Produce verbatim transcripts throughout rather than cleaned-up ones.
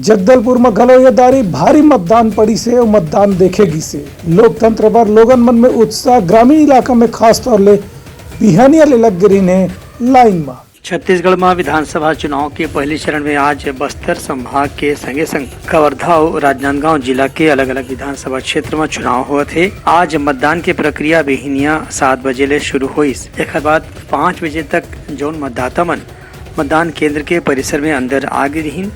जगदलपुर म घलो ये दारी भारी मतदान पड़ीस हे अउ मतदान देखे गिस हे। लोकतंत्र बर लोगन मन में उत्साह, ग्रामीण इलाका में खास तौर ले बिहनिया ले लग गे रहिन हे लाइन म। छत्तीसगढ़ म विधानसभा चुनाव के पहली चरण में आज बस्तर संभाग के संगे संग कवर्धा अउ राजनांदगांव जिला के अलग-अलग विधानसभा क्षेत्र म चुनाव होवत हे। आज मतदान के प्रक्रिया बिहनिया सात बजे ले शुरू होइस। एखर बाद पाँच बजे तक जौन मतदाता मन मतदान केंद्र के परिसर में अंदर आ गे रिहिन,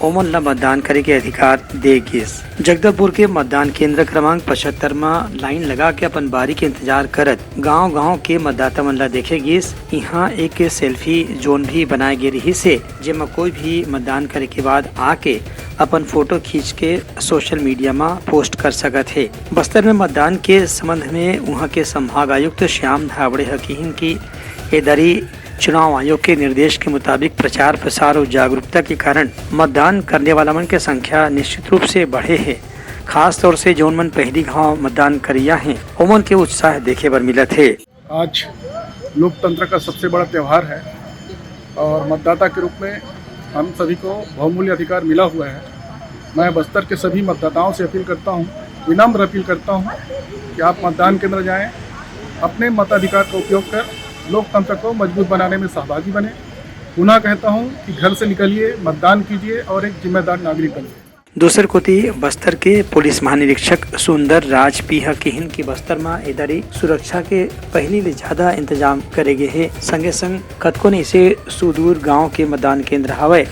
ओमन ला मतदान करे के अधिकार दे गिस। जगदलपुर के मतदान केंद्र क्रमांक पचहत्तर म लाइन लगा के अपन बारी के इंतजार करत गांव-गांव के मतदाता मन ला देखे गिस। इहां एक सेल्फी जोन भी बनाए गे रिहिस हे, जेमा कोई भी मतदान करे के बाद आके अपन फोटो खींच के सोशल मीडिया म पोस्ट कर सकत हे। बस्तर में मतदान के संबंध में उहां के संभाग आयुक्त श्याम धावड़े ह किहिन कि ए दरी चुनाव आयोग के निर्देश के मुताबिक प्रचार प्रसार अउ जागरूकता के कारण मतदान करने वाला मन के संख्या निश्चित रूप से बढ़े हे। खास तौर से जोन मन पहली घाव मतदान करइया हे, ओमन के उत्साह देखे बर मिलत हे। आज लोकतंत्र का सबसे बड़ा त्यौहार है और मतदाता के रूप में हम सभी को बहुमूल्य अधिकार मिला हुआ है। मैं बस्तर के सभी मतदाताओं से अपील करता हूँ, विनम्र अपील करता हूँ कि आप मतदान केंद्र जाएं, अपने मताधिकार का उपयोग कर लोकतंत्र को मजबूत बनाने में सहभागी बने। पुनः कहता हूँ कि घर से निकलिए, मतदान कीजिए और एक जिम्मेदार नागरिक बनिए। दूसर कोति बस्तर के पुलिस महानिरीक्षक सुंदर राज पी ह किहिन कि बस्तर म ए दरी सुरक्षा के पहिली ले ज्यादा इंतजाम करे गे हे। संगे संग कतकोन ऐसे सुदूर गांव के मतदान केंद्र हवय,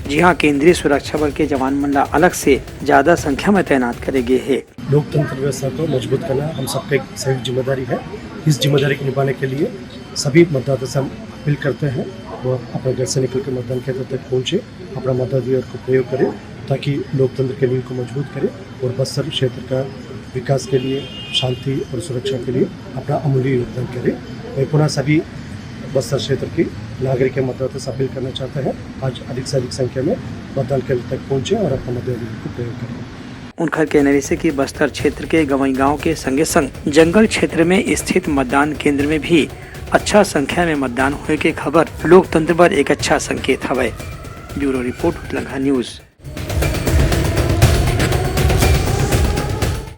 जिहां केंद्रीय सुरक्षा बल के जवान मन ला अलग से ज्यादा संख्या में तैनात करे गे हे। लोकतंत्र व्यवस्था को मजबूत करना हम सबका एक संयुक्त जिम्मेदारी है। इस जिम्मेदारी को निभाने के लिए सभी मतदाता से हम अपील करते हैं, वो अपने घर से निकल के मतदान केंद्र तक पहुंचे, अपना मताधिकार को प्रयोग करें, ताकि लोकतंत्र के नींव को मजबूत करें और बस्तर क्षेत्र का विकास के लिए, शांति और सुरक्षा के लिए अपना अमूल्य योगदान करें। मैं पुनः सभी बस्तर क्षेत्र के नागरिक एवं मतदाता से अपील करना चाहते हैं, आज अधिक से अधिक संख्या में मतदान केंद्र तक पहुंचे और अपना मताधिकार को प्रयोग करें। उनखर कहना रहिसे कि बस्तर क्षेत्र के गंवई गांव के संगे संग जंगल क्षेत्र में स्थित मतदान केंद्र में भी अच्छा संख्या में मतदान होए के खबर लोकतंत्र बर एक अच्छा संकेत हवय। ब्यूरो रिपोर्ट, उतलंघा न्यूज।